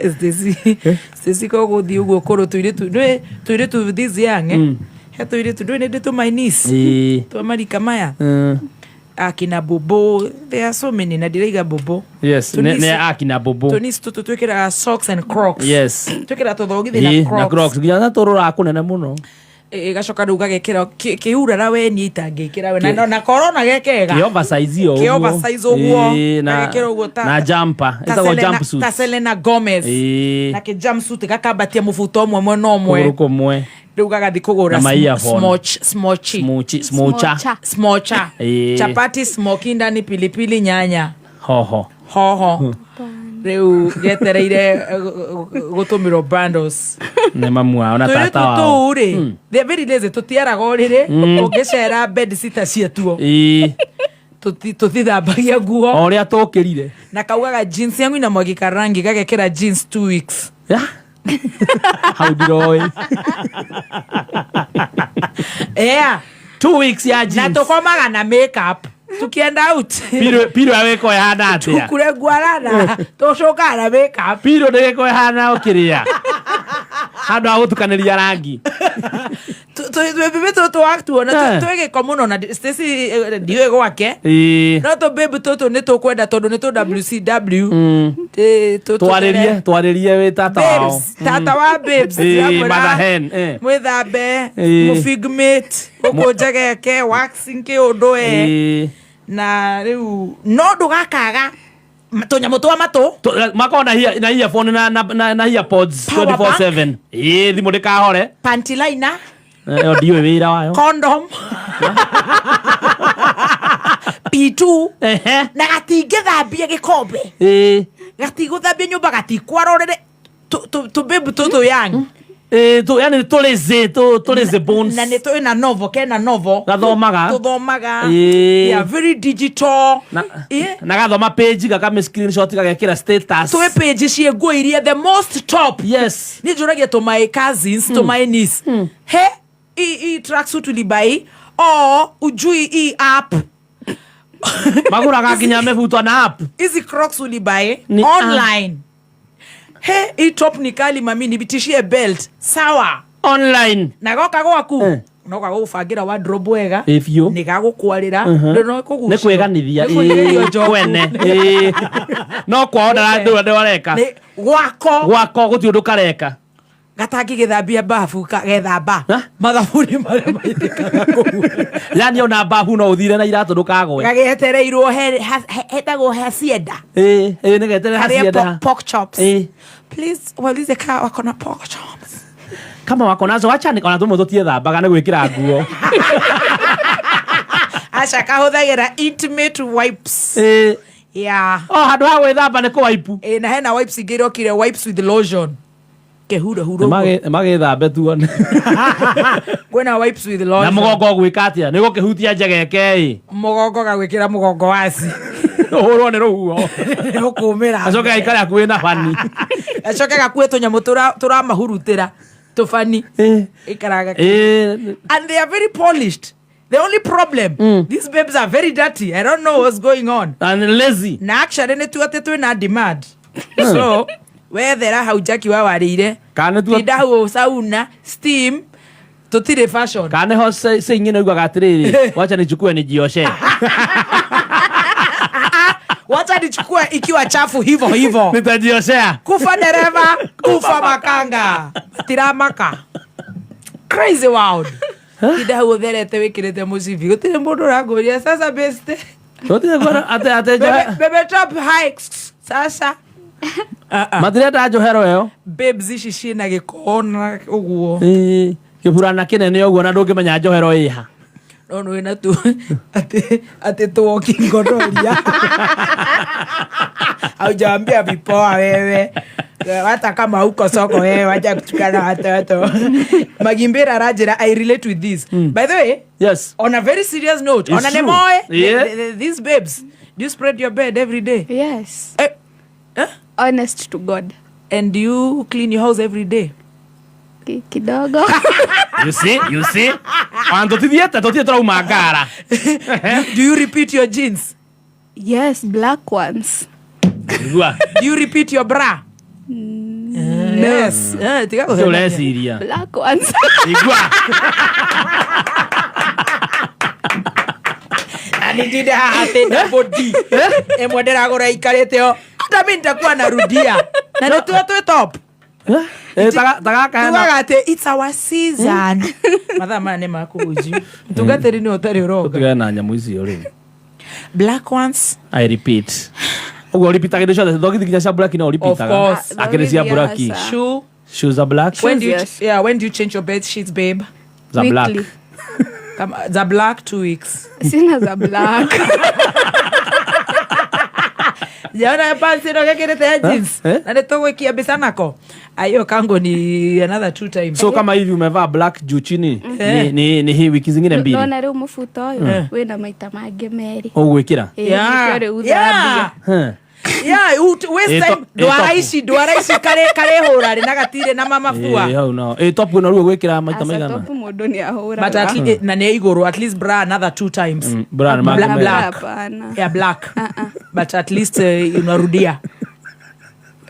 Stacy, Stacy ko gũthiĩ ũguo kũrũ tũirĩtu ndũĩ tũirĩtu this young, eh? He tũirĩtu ndũĩ nĩ ndĩ tũ my niece twa marika maya akina Bobo. There are so many na ndiraiga Bobo. Yes, nĩ Tũnici- akina Bobo. Tũnici tũtũ twĩkĩraga socks and Crocs. Twĩkĩraga tũthogithi na Ĩĩ, na Crocs. Crocs nginya na tũrũra kũnene mũno. Ĩgacoka rĩu gagekĩra kĩurara we niĩ itangĩkĩra we na, na corona gekega. Kĩ oversize o Kĩ ũguo. oversize ũguo. Ĩĩ, na Gagekĩra ũguo ta- na jumper ta ĩtagwo jumpsuit. Ta Selena Gomez. Na kĩ jumpsuit gakambatia mũbuto ũmwe mwena ũmwe. Kũgũrũ kũmwe. Rĩu gagathi kũgũra Na ma earphone. smochi. Smochi, smocha. Smocha. Smocha. Chapati, smoky ndani, pilipili, nyanya, hoho. Hoho. Rĩu getereire gũtũmĩrwo bundles. Nĩ mamu wao na Tũirĩtu tata wao. tũu rĩ, they are very lazy, tũtiaraga ũrĩrĩ ũngĩcera bed sita ciatuo. Tũtithambagia nguo. O ũrĩa tũkĩrire. Na kaugaga jeans yangu inamwagika rangi, gagekĩra jeans 2 weeks. Ya. Hau ndiroĩ. 2 weeks ya Na jeans. tũkomaga na makeup tukienda out. Piro ya wĩko ĩhana atĩa? Tukure ngwarana tũcokaga na makeup. Piro ndĩgĩko ĩhana ũkĩrĩa handũ ha gũtukanĩria rangi. Twĩbibi tũtũ watuona twĩ gĩko mũno na Stacy, ndiũĩ gwake. No tũbĩbu tũtũ nĩ tũkwenda tondũ nĩ tũ WCW. Twarĩrie, twarĩrie wĩ tata wao. Babes, tata wa babes. Ĩĩ, mother hen, eh. Mwĩthambe, mũfigmate, ũkũnjegeke waxing kĩũndũ e. Na rĩu no ndũgakaga tũnyamũ twa matũ. Makorwo na earphone na earpods. Power bank. 24/7, ĩĩ, thimũ ndĩkahore. Panty liner. Ĩyo ndiũĩ wĩra wayo. Condom P2. Na gatingĩthambia gĩkombe. Gatigũthambia nyũmba, gatikwara ũrĩrĩ. Tũbĩbu tũtũ young. Ĩĩ, yani tũrĩ tũrĩ bones. Na nĩ tũĩ na novel, kena novel. Gathomaga. Tũthomaga. They are very digital. Na gathoma page gakame screenshot gagekĩra status. Twĩ page ciĩ nguo iria the most top. Niĩ njũragia to my cousins, to my niece, he hii tracksuit ulibuy o ujui hii app? Magũraga nginya mĩbuto na app. Hizi Crocs ulibuy Ni online? He, hii top ni kali mami, nibitishie belt, sawa? Online. Na goka gwaku no gagũbangĩra wardrobe wega. Ĩ, biũ. Nĩ gagũkwarĩra. Nĩ kwĩganithia. Nĩ kwĩganithia njoku. Kwene. Ĩĩ. No kwao ndũreka. Nĩ gwako. Gwako gũtirĩ ũndũ kareka. Gatangĩgĩthambia babu gethamba Ha? mathabuni marĩa maitĩkaga kũu. Yani ona babu no ũthire na iratũ ndũkagwe. Gagĩetereirwo hetagwo hacienda. Ĩĩ ĩĩ, nĩgeterere harĩa hacienda. Pork chops. Please waulize kaa wako na pork chops. Kama wako nazo wacha ona tũmwe tũtiethambaga nĩ gwĩkĩra nguo. Aca, kahũthagĩra intimate wipes. Yeah. O handũ ha gwĩthamba nĩ kũwaipu. Ĩ, na hena wipes ingĩ irokire, wipes with lotion, kĩhurahura ũguo. Magĩthambe tuone. Kwĩna wipes with Na lotion. mũgongo ũgwĩka atĩa nĩ gũkĩhutia njegeke ĩ? Mũgongo gagwĩkĩra mũgongo waci. Ũhũrwo nĩ rũhuho. Ũkũmĩra. Acoke aikare hakuhĩ na bani. Gacoke gakue tũnyamũ tũramahurutĩra tũbani ikaraga. And they are very polished. The only problem, these babes are very dirty. I don't know what's going on. And lazy. Na actually nĩ tu atĩ twĩna demand, so wethera hau Jaki wa warĩire. Kana nĩtuo- Tinda hau sauna steam, tũtirĩ fashion. Kana nĩho se ingine ugaga atĩrĩrĩ, wacha nichukue nijioshe. Wacha nichukue ikiwa chafu hivo hivo. Nitajioshea. Kufa dereva, kufa makanga, tiramaka. Crazy world. Tinda hau ũtherete wĩkĩrĩte mũcibi, gũtirĩ mũndũ ũrakũria sasa beste. Tũtirĩ kuona ate Bebe top hikes sasa. Ah, ah. Matirenda njohero ĩyo. Babes ici ciĩna gĩko na ũguo. Ĩĩ, kĩburana kĩnene ũguo na ndũngĩmenya njohero ĩha. No nĩ wĩna tu atĩ tuoki gonorrhea haujaambia vipoa wewe, hata kama uko soko wewe, wacha kutukana watoto. Magimbira aranjĩra, "I relate with this." By the way, on a very serious note, It's on a true. nemoe, these babes, do you spread your bed every day? Yes. Eh, eh? Honest to God. And do you clean your house every day? Kidogo. You see, you see, ona tũtithiĩte tũtirĩ tũrauma ngara. Do you repeat your jeans? Yes, black ones. Igua. Do you repeat your bra? Yes. Eh, tiga Ũcio kũhenania. ũreciria. Black ones. Igua. Na nindinde haha atĩ double D. Ĩmwe ndĩragũra ikarĩte o hata mi nitakuwa narudia na nĩ tuo twĩ top. Eh, tagaka hena. Tugaga atĩ it's our season. Mathaa maya nĩ makũhunjio. Mũtungatĩri nĩ ũtarĩ ũronga. Tũtigane na nyamũ icio rĩu. Black ones. I repeat. Ũguo repeataga indo ciothe thogithi nginya cia black no repeataga. Of course. Akĩrĩ cia black. Thogithi aca. Shoe. Shoes are black. When do you, yes. yeah, when do you change your bed sheets, babe? Za black. Weekly. Kama, za black 2 weeks. Sina za black. Jaona pants ĩno gekĩrĩte ya jeans. Eh? Na nĩ tũgwĩkia mbica nako. Ayo kango ni another two times. So kama hivi umevaa black juu chini Eh. ni hii wiki zingine mbili. Nona rĩu mũbuto ũyũ wĩna maita mangĩ merĩ. Ũgwĩkĩra. Ĩĩ, Yeah. nĩkĩo rĩu Yeah. thambia. Huh. Yeah, waste Ĩ time. top. Ndwara ici karĩhũra rĩ na gatirĩ na mamabua. Ĩ, hau no. Ĩ, top ĩno rĩu ũgwĩkĩra maita Aca maigana? top mũndũ nĩ ahũraga. But at na nĩ igũrũ at least bra another two times. Bra nĩ mangĩ merĩ. Black. Hapana. Yeah, black. But at least unarudia.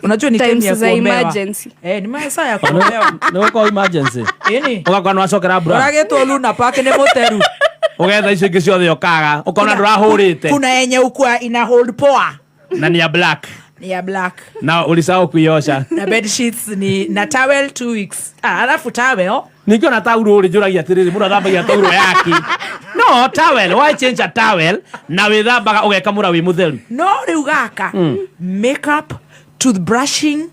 Unajua ni time Times ya za kuombewa. emergency. Eh, ni masaa ya kuombewa. Nĩ gũkorwo emergency. Ĩni. Ũgakora nĩ wacokera bra. Ũragĩtwo Luna Park nĩ mũteru. Ũgetha icio ingĩ ciothe ũkaga. Ũkona ndũrahũrĩte. Kuna yenye ukua ina hold poa. Na nĩ ya black. Ni ya black. Na ulisahau kuiosha. Na bed sheets ni na towel 2 weeks. Ah, alafu towel. Ningĩ ona taurũ rĩ njũragia atĩrĩrĩ mũndũ athambagia taurũ yake. No towel, why change a towel na wĩthambaga ũgekamũra wĩ mũtheru. No rĩu gaka makeup, toothbrushing,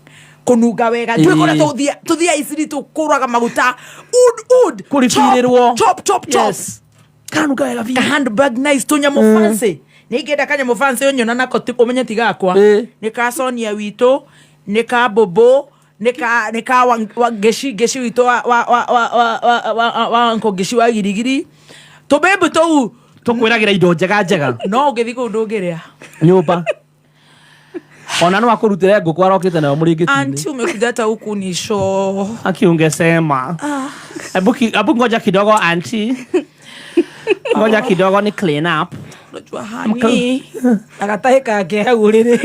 kũnunga wega. Njũĩ kũrĩa tũthia iciri tũkũraga maguta. Ud ud. Kũribirĩrwo. Top top top. Yes. Karanunga wega biũ. Ka handbag nice tũnyamũ fancy. Nĩ ingĩenda kanyamũ fancy ũnyona nako ũmenye ti gakwa. Nĩ ka Sonia witũ, nĩ ka Bobo, nĩ ka wa ngeci witũ wa uncle ngeci wa girigiri. Tũbĩmbũ tũu Tũkwĩragĩra indo njega njega. no ũngĩthiĩ kũu ndũngĩrĩa. Nyũmba. Ona no akũrutĩre ngũkũ arokĩte nayo mũrĩngĩti-inĩ. Auntie umekuja hata huku ni show. Aki ungesema. Hebu ngoja kidogo auntie. Ngoja kidogo ni clean up. Unajua hani. Agatahe kake hau ũrĩrĩ.